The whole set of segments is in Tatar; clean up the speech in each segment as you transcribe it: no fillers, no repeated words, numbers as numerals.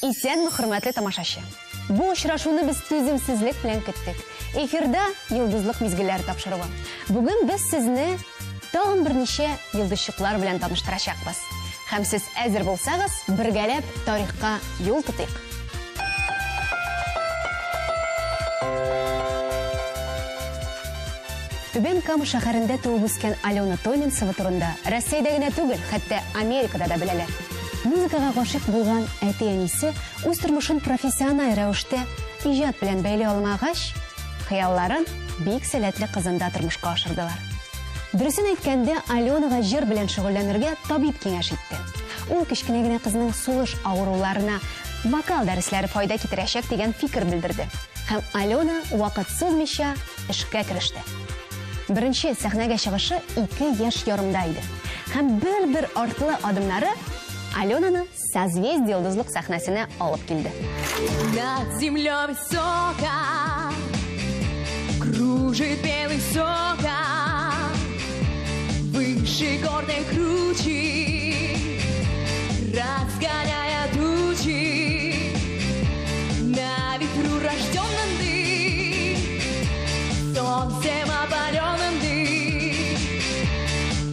Исәнме, хөрмәтле тамашачы! Бу очрашуны без түземсезлек белән көттек. Эфирда Йолдызлык мизгелләре тапшыруы. Бүген без сезне тагын берничә йолдызчыклар белән таныштырачакбыз. Һәм сез әзер булсагыз, бергәләп тарихка юл тотыйк. Түбән Кама шәһәрендә туып үскән Алена Тойминцева турында Рәсәйдә генә түгел, хәтта Америкада да беләләр. Музыкага гашыйк булган әти-әнисе үз тормышын профессиональ рәвештә иҗат белән бәйли алмагач, хыялларын бик сәләтле кызында тормышка ашырдылар. Дөресен әйткәндә, Аленага җыр белән шөгыльләнергә табиб киңәш итте. Ул кечкенә генә кызның сулыш авыруларына вокал дәресләре файда китерәчәк дигән фикер белдерде. Һәм Алена вакыт сузмыйча эшкә кереште. Беренче сәхнәгә чыгышы 2 яшь ярымда иде. Һәм бер-бер артлы адымнары Аленаны Созвездие йолдызлык сәхнәсенә алып килде. Над землей высоко кружит белый сокол, выше горной кручи, разгоняя тучи, на ветру рожденном ты, солнцем опаленным ты,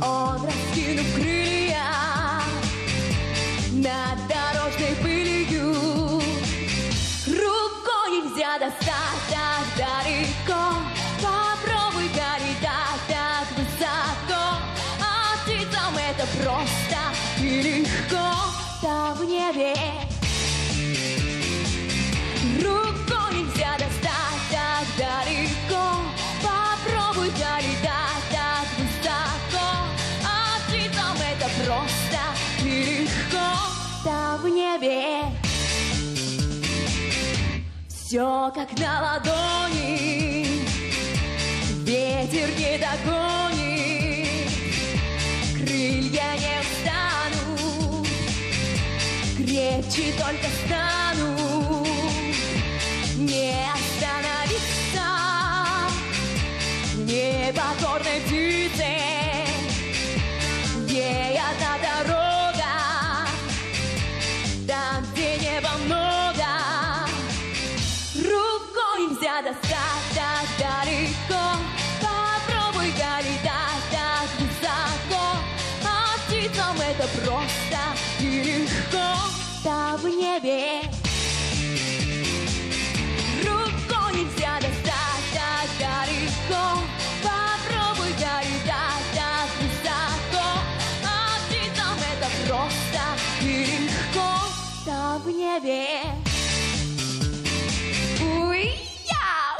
он, раскинув крылья, над дорожной пылью, рукой нельзя достать так далеко, попробуй летать так высоко, а птицам это просто и легко там в небе. Рукой нельзя достать так далеко, попробуй летать так высоко, а птицам это просто и легко там в небе. Все как на ладони, ветер не догонит, крылья не устанут, крепче только стану, не остановиться непокорной птице, ей одна дорога, там, где неба много. Рукой нельзя достать так далеко, попробуй летать так высоко, а птицам это просто и легко там в небе. Рукой нельзя достать так далеко, попробуй летать так высоко, а птицам это просто и легко там в небе. Уй-яу!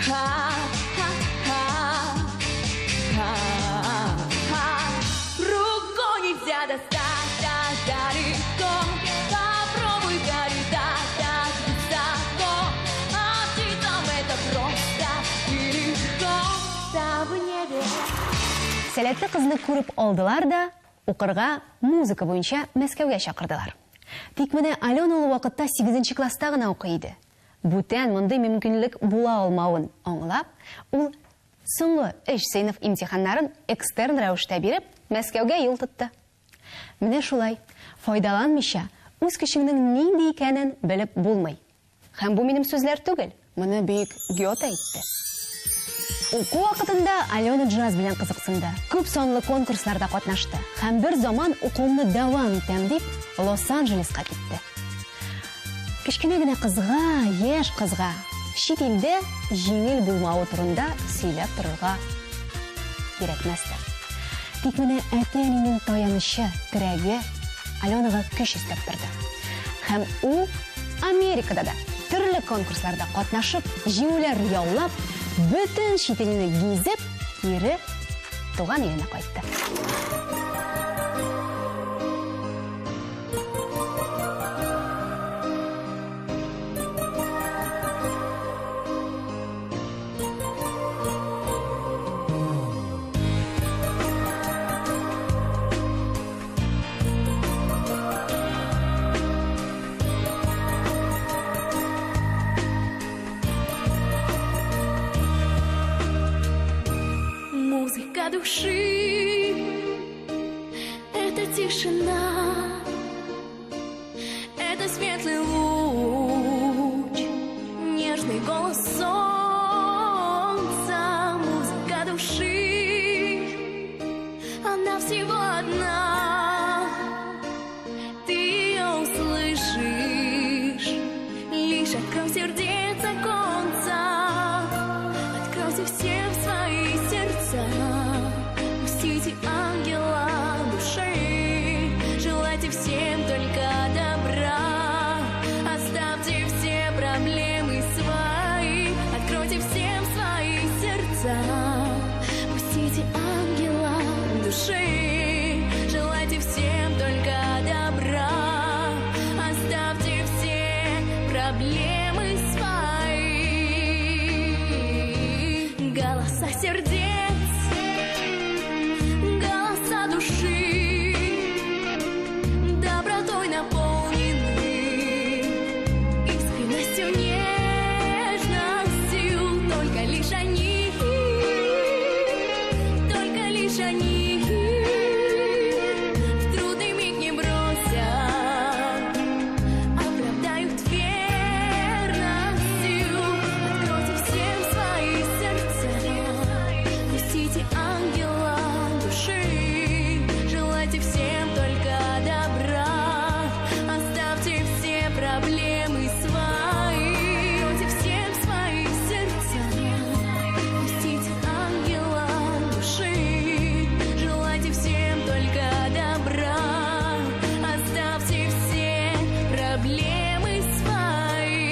Ха-ха-ха-ха. Рукой нельзя достать так далеко, попробуй летать так высоко, а птицам это просто и легко там в небе. Сәләтле кызны күреп алдылар да, укырга музыка буенча Мәскәүгә чакырдылар. Тик менә Алена ул вакытта 8 класста гына укый иде. Бүтән мондый мөмкинлек була алмавын аңлап, ул соңгы 3 сыйныф имтиханнарын экстерн рәвештә биреп, Мәскәүгә юл тотты. Менә шулай, файдаланмыйча, үз көчеңнең нинди икәнен белеп булмый. Һәм бу минем сүзләр түгел, моны бөек Гёте әйтте. Уку вакытында Алена джаз белән кызыксынды. Күп санлы конкурсларда катнашты. Һәм бер заман укуымны дәвам итәм дип Лос-Анджелеска китте. Кечкенә генә кызга, яшь кызга чит илдә җиңел булмавы турында сөйләп торырга кирәкмәстер. Тик менә әти-әнинең таянычы, терәге Аленага көч өстәп торды. Һәм ул Америкада да төрле конкурсларда катнашып, җиңүләр яулап, бөтен чит илне гизеп, кире туган иленә кайтты. Души — это тишина, это светлый луч, нежный голос солнца, музыка души, она всего одна. Ты ее услышишь, лишь открой сердец оконца, откройте всем свои сердца. Пустите ангела души, желайте всем только добра, оставьте все проблемы свои, откройте всем свои сердца. Пустите ангела души, желайте всем только добра, оставьте все проблемы свои. Голоса сердец, голоса души, добротой наполнены, искренностью, нежностью. Только лишь они, только лишь они в трудный миг не бросят, оправдают верностью. Откройте всем свои сердца, пустите ангела души, желайте всем только добра, оставьте все проблемы свои. Откройте всем свои сердца, пустите ангела души, желайте всем только добра, оставьте все проблемы свои.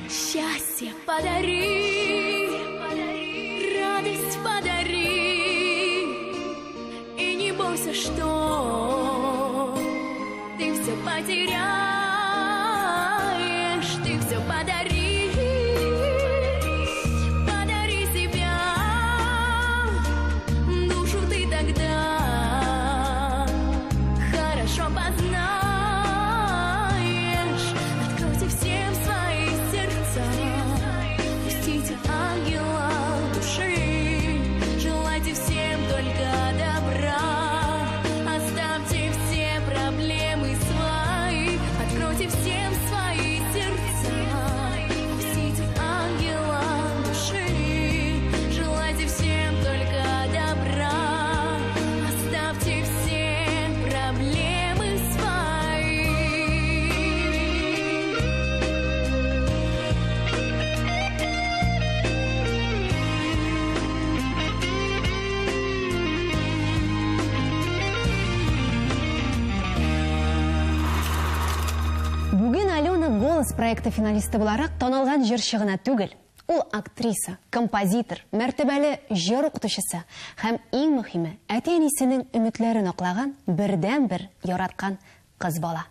Счастье подари, радость подари, и не бойся, что ты все потеряешь, ты все подари, подари себя, душу ты тогда хорошо познаешь. Откройте всем свои сердца, пустите ангела души, желайте всем только добра, оставьте все проблемы свои, откройте всем свои сердца, пустите ангела души, желайте всем только добра, оставьте все проблемы свои. Бүген Алена «Голос» проекты финалисты буларак танылган җырчы гына түгел. Ул актриса, композитор, мәртәбәле җыр укытучысы һәм иң мөһиме, әти-әнисенең өметләрен аклаган бердән-бер яраткан кыз бала.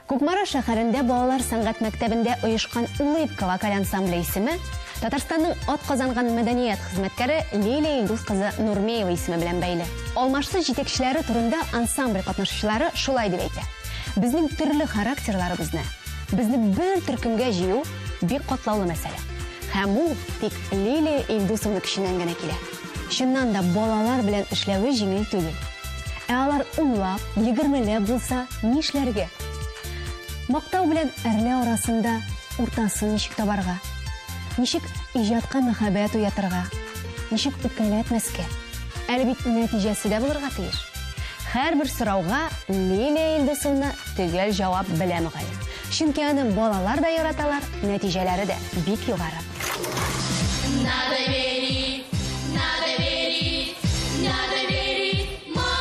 Кукмара шәһәрендә балалар сәнгать мәктәбендә оешкан «Улыбка» вокаль ансамбле исеме Татарстанның ат казанган мәдәният хезмәткәре Лилия Илдус кызы Нурмеева исеме белән бәйле. Алмашсыз җитәкчеләре турында ансамбль катнашучылары шулай дип әйтә. Безнең төрле характерларыбызны, безне бер төркемгә җыю бик катлаулы мәсьәлә. Һәм ул тик Лилия Илдусовна көченнән генә килә. Чыннан да балалар белән эшләве җиңел түгел. Ә алар унлап, егермеләп булса, нишләргә? Мактау белән әрләү арасында уртасын ничек табарга? Ничек иҗатка мәхәббәт уятырга? Ничек үпкәләтмәскә? Әле бит нәтиҗәсе дә булырга тиеш. Һәрбер сорауга Лилия Илдусовна төгәл җавап белә мөгаен. Чөнки аны балалар да яраталар, нәтиҗәләре дә бик югары. Надо верить, надо верить, надо верить молодым.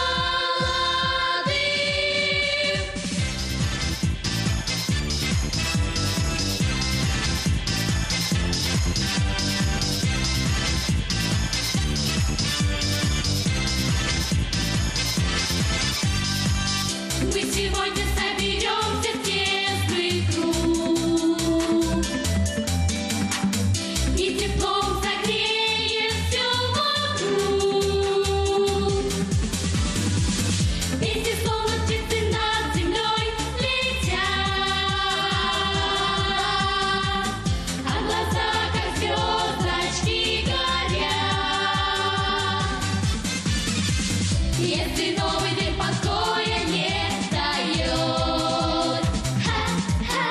Если новый день покоя не дает, ха-ха,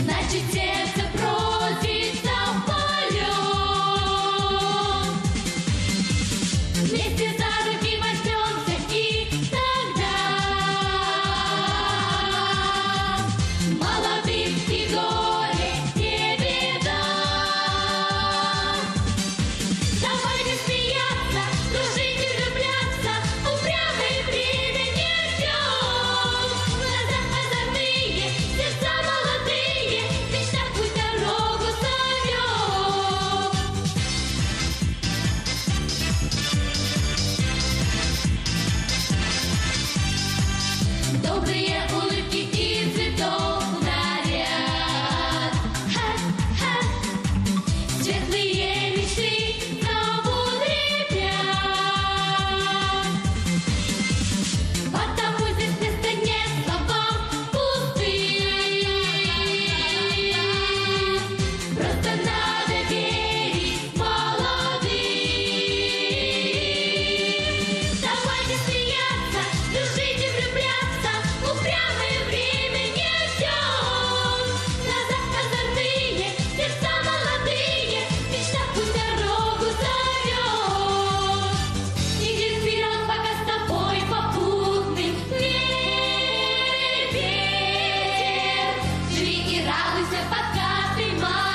значит сердце просится в полет. Вместе за руки возьмемся и тогда молодым и горе не беда. Давайте смеяться, дружить и влюбляться, упрямое время не ждет. Глаза озорные, сердца молодые, мечта пусть дорогу зовет. Добрые улыбки и цветов наряд. Ха-ха. Светлые мечты зовут ребят. Потому здесь места нет словам пустым. Просто надо верить молодым. Давайте смеяться, дружить и влюбляться, упрямое время не ждет. Глаза озорные, сердца молодые, мечта пусть дорогу зовет. Иди вперед, пока с тобой попутный ветер. Живи и радуйся, пока ты молодой.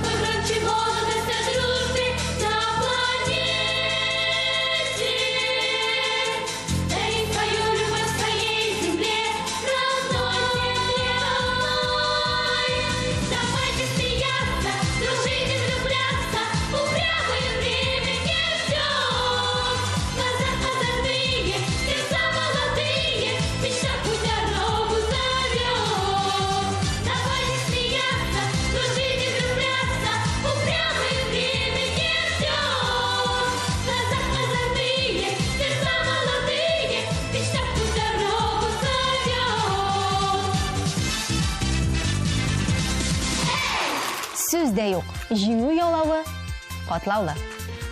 Мы громче молодость о дружбе на планете. Дари свою любовь своей земле, родной земле родной. Давайте смеяться, дружить и влюбляться, упрямое время не ждет. Глаза озорные, сердца молодые, мечта пусть дорогу зовет. Давайте смеяться, дружить и влюбляться, упрямое время не ждет. Глаза озорные, сердца молодые, мечта пусть дорогу зовет. Сүз дә юк, җиңү яулавы катлаулы.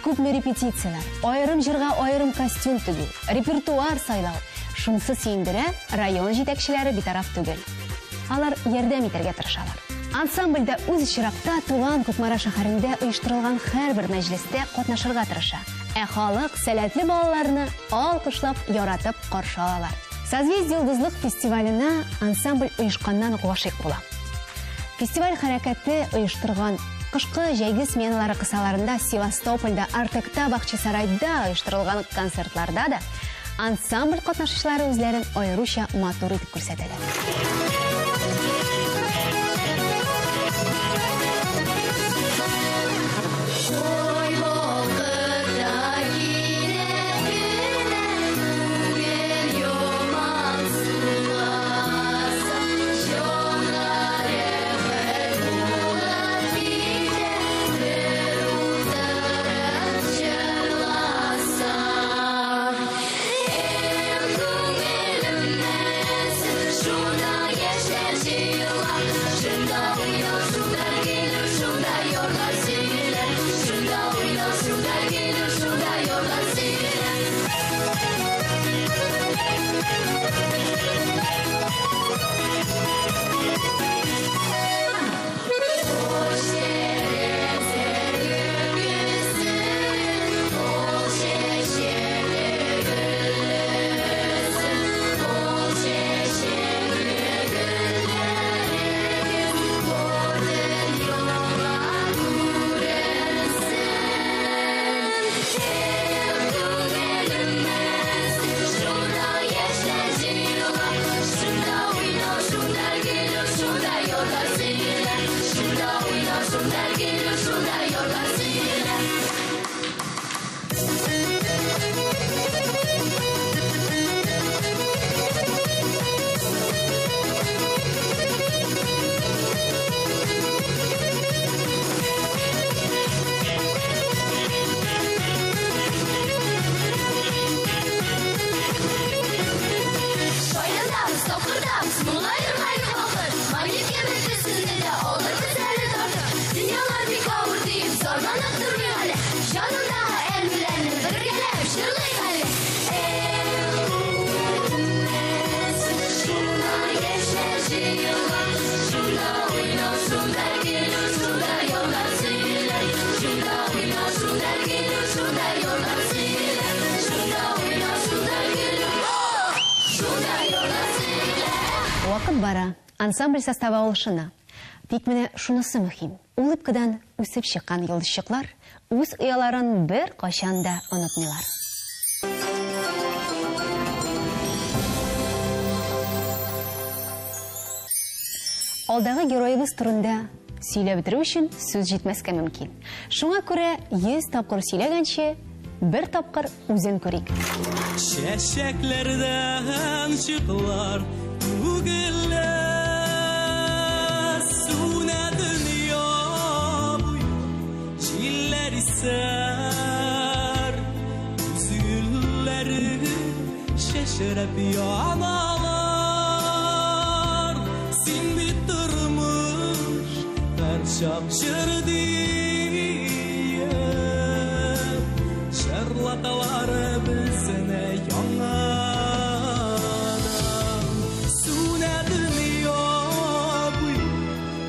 Күпме репетицияләр, аерым җырга аерым костюм тегү, репертуар сайлау. Шунысы сөендерә, район җитәкчеләре битараф түгел. Алар ярдәм итәргә тырышалар. Ансамбльдә үз чиратта туган Кукмара шәһәрендә оештырылган һәрбер мәҗлестә катнашырга тырыша. Ә халык сәләтле балаларны алкышлап, яратып каршы алалар. Созвездие Йолдызлык фестиваленә ансамбль оешканнан ук гашыйк була. Фестиваль хәрәкәте оештырган кышкы җәйге сменалары кысаларында Севастопольдә, Артекта, Бахчисарайда оештырылган концертларда да ансамбль катнашучылары үзләрен аеруча матур итеп күрсәтәләр. Ой, вакытта кинәт кенә күңел ямансуласа, җанга рәхәт булып китә, бер утырып җырласаң. Эх, күңелем нәрсә шунда Вакыт бара, ансамбль составы алышына. Тик менә шунысы мөһим, Улыбкадан үсеп чыккан йолдызчыклар үз ояларын беркайчан да онытмыйлар. Алдагы героебыз турында сөйләп бетерү өчен сүз җитмәскә мөмкин. Шуңа күрә 100 тапкыр сөйләгәнче, бер тапкыр үзен күрик. Чәчәкләрдән чыклар түгелә, сүнә дөнья буе, җилләр исәр, гөлләре чәчрәп яналар. Син бит тормыш, һәрчак җыр диеп, җырлаталар безне яңадан. Сүнә дөнья буе,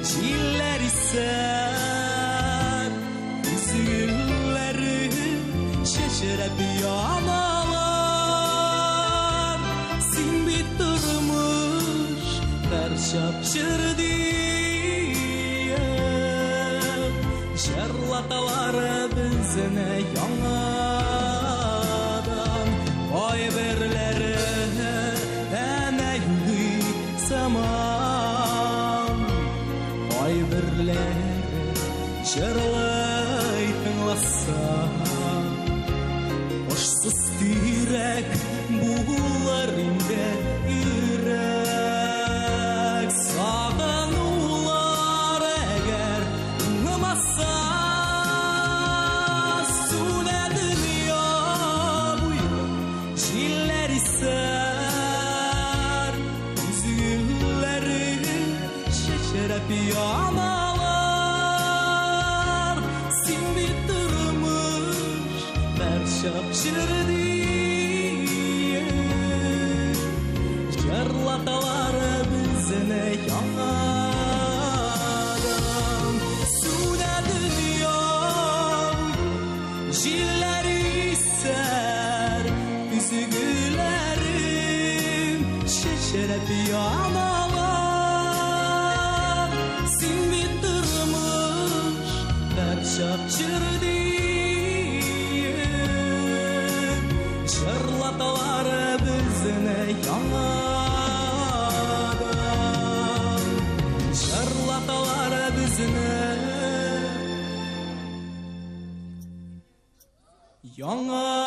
җилләр исәр, гөлләре чәчрәп яналар. Син бит тормыш, һәрчак җыр диеп, җырлаталар безне яңадан. Кайберләре әнә юлый сыман, кайберләре җырлый тыңласаң. Ошсыз тирәк булыр инде йөрәк. Сагынулар әгәр тыңламаса, сүнә дөнья буе, җилләр исәр, гөлләре чәчрәп яналар. Син бит тормыш, һәрчак җыр диеп, җырлаталар безне яңадан. Сүнә дөнья буе, җилләр исәр, гөлләрем чәчрәп яналар. Син бит тормыш, һәрчак җыр диеп, җырлаталар безне яңадан. Җырлаталар безне яңадан.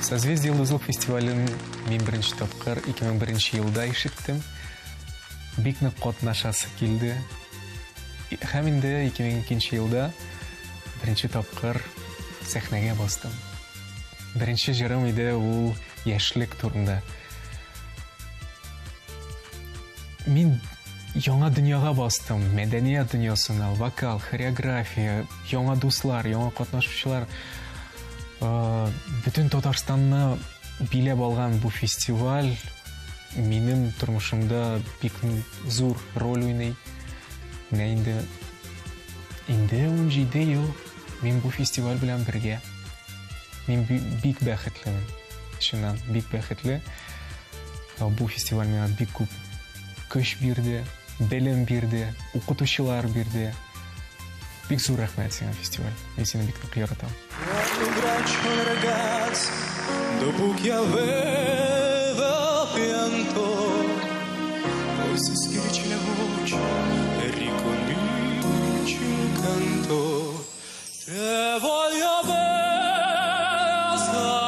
Созвездие Йолдызлык фестивален мин беренче тапкыр 2001 елда ишеттем. Бик нык катнашасы килде. Һәм инде 2002 елда беренче тапкыр сәхнәгә бастым. Беренче җырым иде ул яшьлек турында. Мин яңа дөньяга бастым, мәдәният дөньясына, вокал, хореография, яңа дуслар, яңа катнашучылар. Бөтен Татарстанны биләп алган бу фестиваль минем тормышымда бик зур роль уйный. Менә инде 17 ел мин бу фестиваль белән бергә. Мин бик бәхетлемен. Чыннан, бик бәхетле. Бу фестиваль миңа бик күп көч бирде, белем бирде, укытучылар бирде. Бик зур рәхмәт сиңа, фестиваль. Мин сине бик нык яратам. Dopo che aveva pianto, poi si schiaccia la voce e ricomincia il canto. Te voglio bene assai,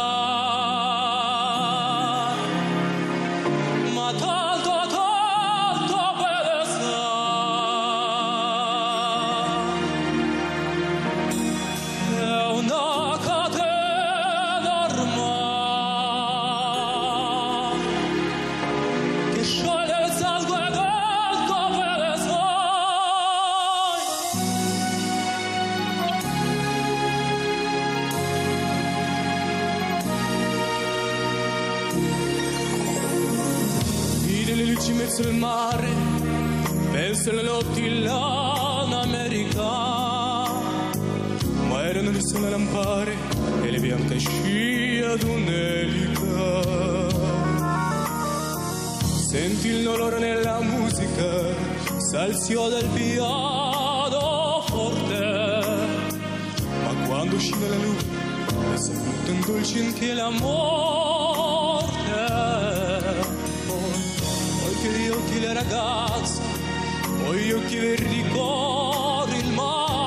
ma tanto, tanto bene assai. È una catena ormai che scioglie il sangue del tuo bene sai. Vide le luci in mezzo al mare, penso alle notti là in America, ma erano Scendono sulle lampare e le bianche scie d'un'elica. Senti il dolore nella musica, s'alzò del pianoforte. Ma quando uscì dalla luce, è saputo un dolce che la morte. Poi che gli occhi le ragazze, poi gli occhi verdi corri il mare.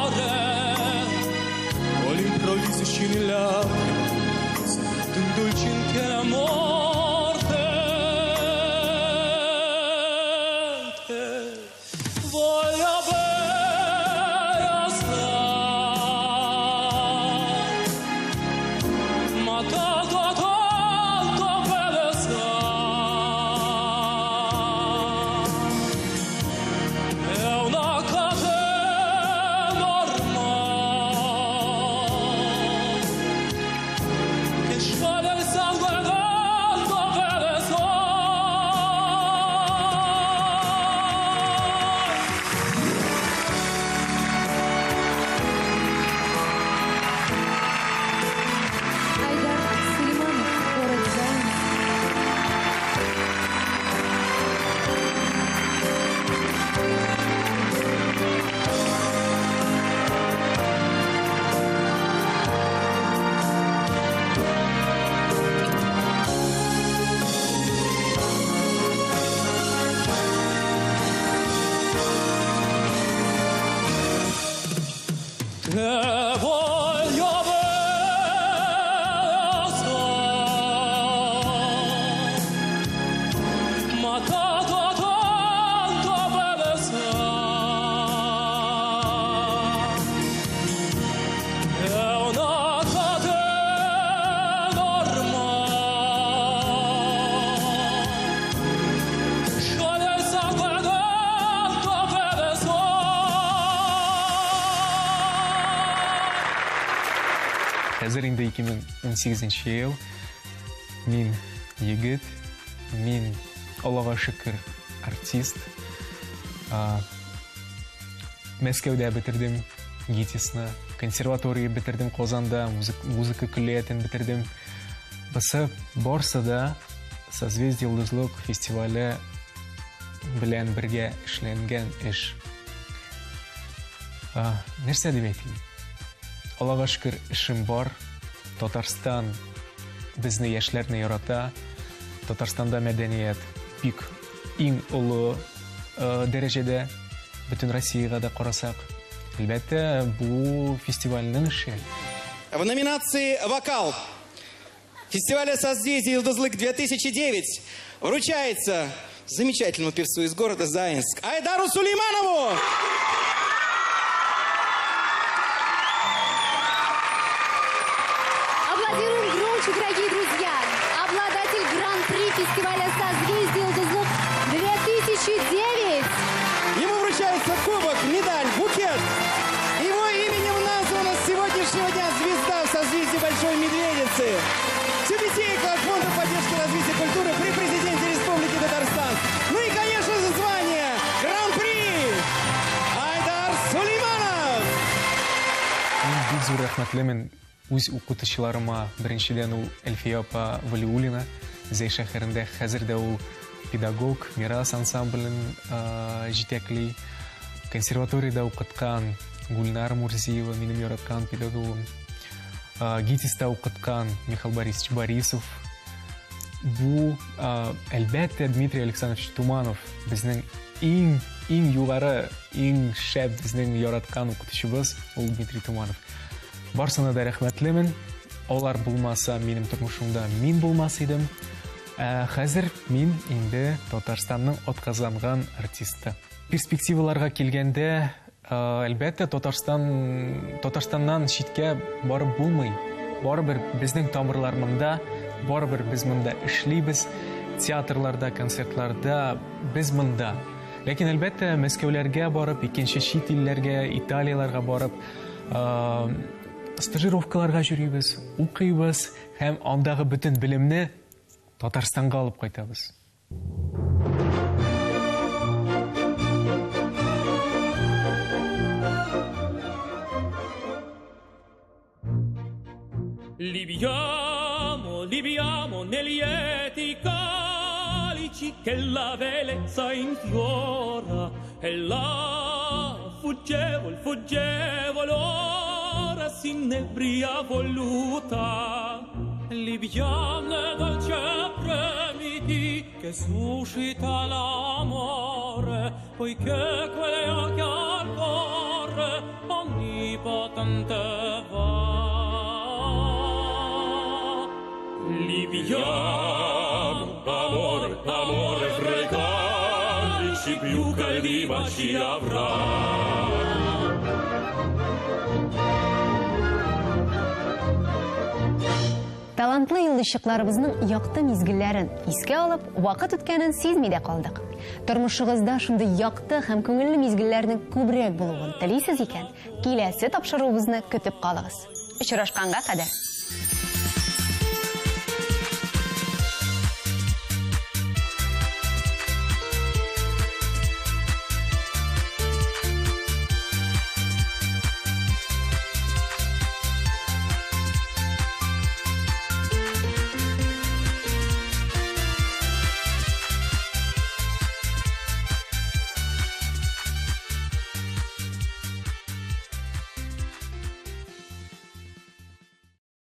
Poi all'improvviso scende lacrime, è saputo un dolce che la morte. Voglio bene assai, ma tanto, tanto bene assai. È una catena ormai che scioglie il sangue tanto bene assai. Айдар Сулейманов, город Заинск. Te voglio bene assai, ma tanto, tanto bene assai. È una catena ormai che scioglie il sangue tanto bene assai. Хәзер инде 2018 ел. Мин егет, мин, Аллага шөкер, артист. Мәскәүдә бетердем ГИТИСны, консерватория бетердем Казанда, музыка көллиятен бетердем. Бусы барсы да Созвездие Йолдызлык фестивале белән бергә эшләнгән эш. Нәрсә дип әйтим? Аллага шөкер, эшем бар. Татарстан безне, яшьләрне ярата. Татарстанда мәдәният бик иң олы дәрәҗәдә, бөтен Россиягә дә карасак. Әлбәттә, бу фестивальнең эше. В номинации «Вокал» фестиваля «Созвездие Йолдызлык 2009» вручается замечательному певцу из города Заинск Айдару Сулейманову! Аплодируем громче, дорогие друзья! Обладатель Гран-при фестиваля «Созвездие Йолдызлык 2009». Ему вручается кубок, медаль, букет. Его именем названа с сегодняшнего дня звезда в созвездии Большой Медведицы. Тюбетейка от Фонда поддержки развития культуры при президенте Республики Татарстан. Ну и, конечно же, звание Гран-при Айдар Сулейманов! Мин бик зур рәхмәтлемен үз укытучыларыма. Беренчедән ул Әлфия апа Валиуллина, Зәй шәһәрендә хәзер дә ул педагог, Мирас ансамблен җитәкли. Консерваториядә укыткан Гульнар Мурзиева, минем яраткан педагогым. ГИТИСта укыткан Михаил Борисович Борисов. Бу, әлбәттә, Дмитрий Александрович Туманов, безнең иң, иң югары, иң шәп безнең яраткан укытучыбыз ул Дмитрий Туманов. Барсына да рәхмәтлемен. Алар булмаса, минем тормышымда мин булмас идем. Хәзер мин инде Татарстанның атказанган артисты. Перспективаларга килгәндә, әлбәттә, Татарстаннан читкә барып булмый. Барыбер безнең тамырлар монда, барыбер без монда эшлибез, театрларда, концертларда без монда. Ләкин, әлбәттә, Мәскәүләргә барып, икенче чит илләргә, Италияләргә барып, стажировкаларга йөрибез, укыйбыз һәм андагы бөтен белемне Татарстанга алып кайтабыз. Liviamo, liviamo nei lieti calici che la bellezza infiora e la fuggevol, fuggevol ora s'inebria voluta. Liviam le dolce premiti che suscita l'amore, poiché quelle occhi al cuore onnipotente va. Liviamo, amore, amore fra i calici più caldi baci avrà. Талантлы йолдызчыкларыбызның якты мизгелләрен искә алып, вакыт үткәнен сизми дә калдык. Тормышыгызда шундый якты һәм күңелле мизгелләрнең күбрәк булуын телисез икән, киләсе тапшыруыбызны көтеп калыгыз. Очрашканга кадәр!